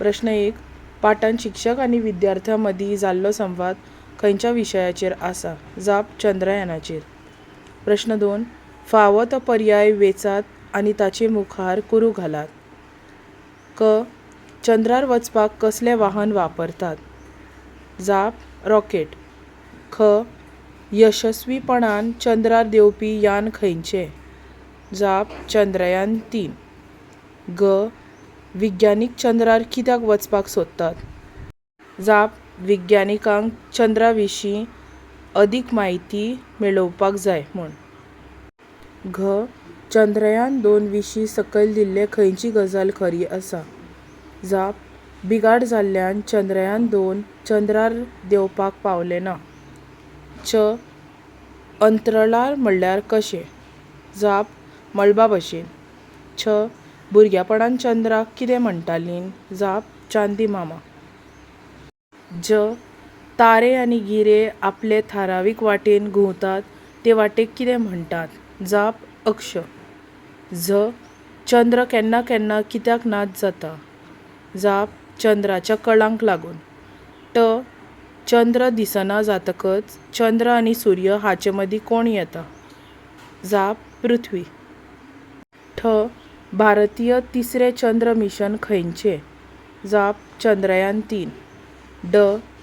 प्रस्न 1. पाठांत शिक्षक आनी विद्यार्थ्यां मदीं जाल्लो संवाद खंयच्या विशयाचेर आसा? जाप, चंद्रयानाचेर. प्रस्न 2. फावो तो पर्याय वेंचात आनी ताचे मुखार कुरू घालात. क. चंद्रार वचपाक कसलें वाहन वापरतात? जाप, रॉकेट. ख. यशस्वीपणान चंद्रार देंवपी यान खंयचें? जाप, चंद्रयान 3. ग. विज्ञानीक चंद्रार कित्याक वचपाक सोदतात? जाप, विज्ञानिकांक चंद्रा विशीं अदीक म्हायती मेळोवपाक जाय म्हूण. घ. चंद्रयान 2 विशीं सकयल दिल्ले खंयची गजाल खरी आसा? जाप, बिघाड जाल्ल्यान चंद्रयान 2 चंद्रार देंवपाक पावलें ना. च. अंतराळ म्हणल्यार कशें? जाप, मळबा भशेन. छ. भुरगेपणांत चंद्राक कितें म्हणटालीं? जाप, चांदी मामा. ज. तारे आनी गिरे आपले थारावीक वाटेन घुंवतात ते वाटेक कितें म्हणटात? जाप, अक्ष. झ. चंद्र केन्ना केन्ना कित्याक नाच जाता? जाप, चंद्राच्या कलांक लागून. ट. चंद्र दिसना जातकच चंद्र आनी सूर्य हाचे मदीं कोण येता? जाप, पृथ्वी. ठ. भारतीय तिसरें चंद्र मिशन खंयचें? जाप, चंद्रयान 3. ड.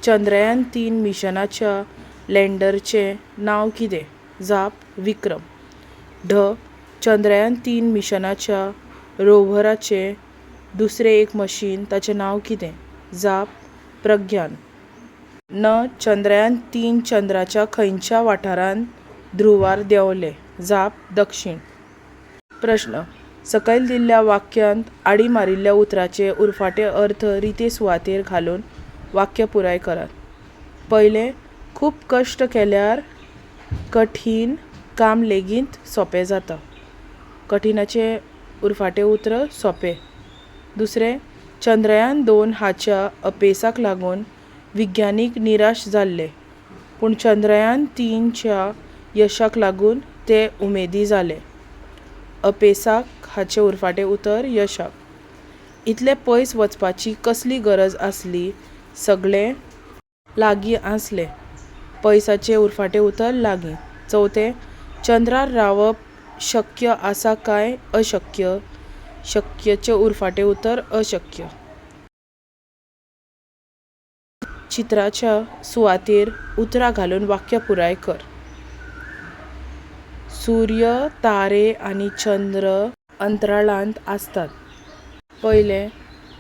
चंद्रयान 3 मिशनाच्या लँडरचें नांव कितें? जाप, विक्रम. ढ. चंद्रयान 3 मिशनाच्या रोव्हराचें दुसरें एक मशीन ताचें नांव कितें? जाप, प्रज्ञान. न. चंद्रयान 3 चंद्राच्या खंयच्या वाठारांत ध्रुवार देंवलें? जाप, दक्षीण. प्रस्न. सकयल दिल्ल्या वाक्यांत आडी मारिल्ल्या उतराचे उरफाटे अर्थ रिते सुवातेर घालून वाक्य पुराय करात. पयलें, खूब कश्ट केल्यार कठीण काम लेगीत सोंपें जाता. कठीणाचें उरफाटें उतर सोंपें. दुसरें, चंद्रयान 2 हाच्या अपेसाक लागून विज्ञानीक निराश जाल्ले, पूण चंद्रयान 3 च्या यशाक लागून ते उमेदी जाले. अपेसाक हाचें उरफाटें उतर यशाक. इतले पयस वचपाची कसली गरज आसली, सगळें लागीं आसलें. पयसाचें उरफाटें उतर लागीं. चवथें, चंद्रार रावप शक्य आसा काय अशक्य? शक्यचें उरफाटें उतर अशक्य. चित्राच्या सुवातेर उतरां घालून वाक्य पुराय कर. सूर्य, तारे आनी चंद्र अंतराळांत आसतात. पयलें,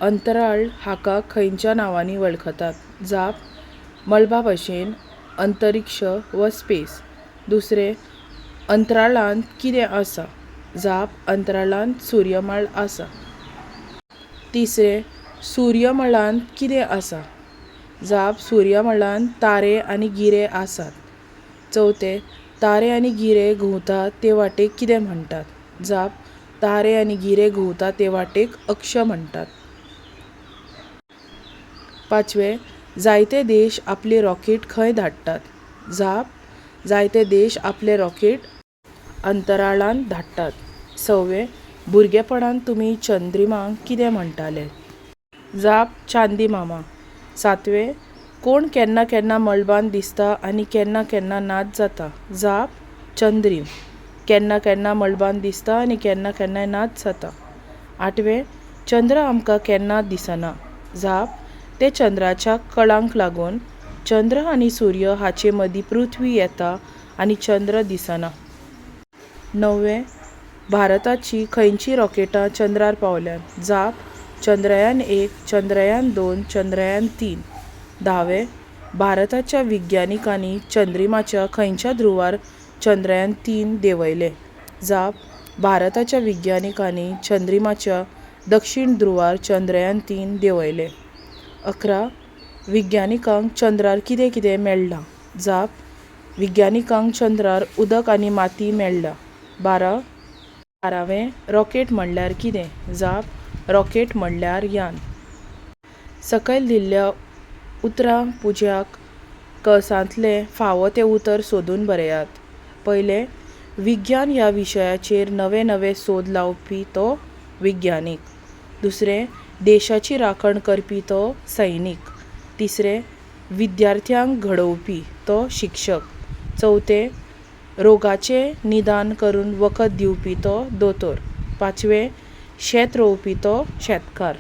अंतराळ हाका खंयच्या नांवांनी वळखतात? जाप, मळबा भशेन, अंतरिक्ष वा स्पेस. दुसरें, अंतराळांत कितें आसा? जाप, अंतराळांत सूर्यमाळ आसा. तिसरें, सूर्यमाळांत कितें आसा? जाप, सूर्यमाळांत तारे आनी गिरे आसात. चवथें, तारे आनी गिरे घुंवतात ते वाटेक कितें म्हणटात? जाप, तारे आनी गिरे घुंवतात ते वाटेक अक्ष म्हणटात. पांचवें, जायते देश आपली रॉकेट खंय धाडटात? जाप, जायते देश आपले रॉकेट अंतराळांत धाडटात. सवें, भुरगेपणांत तुमी चंद्रिमाक कितें म्हणटाले? जाप, चांदी मामा. सातवें, कोण केन्ना केन्ना मळबांत दिसता आनी केन्ना केन्ना नाच जाता? जाप, चंद्रीम केन्ना केन्ना मळबांत दिसता आनी केन्ना केन्नाय नाच जाता. आठवें, चंद्र आमकां केन्ना दिसना? जाप, तें चंद्राच्या कलांक लागून चंद्र आनी सूर्य हाचे मदीं पृथ्वी येता आनी चंद्र दिसना. णवें, भारताचीं खंयचीं रॉकेटां चंद्रार पावल्यांत? जाप, चंद्रयान 1, चंद्रयान 2, चंद्रयान 3. धावें, भारताच्या विज्ञानिकांनी चंद्रिमाच्या खंयच्या ध्रुवार चंद्रयान 3 देंवयलें? जाप, भारताच्या विज्ञानिकांनी चंद्रिमाच्या दक्षीण ध्रुवार चंद्रयान 3 देंवयलें. 11, विज्ञानिकांक चंद्रार कितें कितें मेळ्ळां? जाप, विज्ञानिकांक चंद्रार उदक आनी माती मेळ्ळ्या. 12, बारावें, रॉकेट म्हणल्यार कितें? जाप, रॉकेट म्हणल्यार यान. सकयल दिल्ल्या उतरां पुज्याक कंसांतलें फावो तें उतर सोदून बरयात. पयलें, विज्ञान ह्या विशयाचेर नवे नवे सोद लावपी तो विज्ञानीक. दुसरें, देशाची राखण करपी तो सैनीक. तिसरें, विद्यार्थ्यांक घडोवपी तो शिक्षक. चवथें, रोगाचें निदान करून वखद दिवपी तो दोतोर. पांचवें, शेत रोवपी तो शेतकार.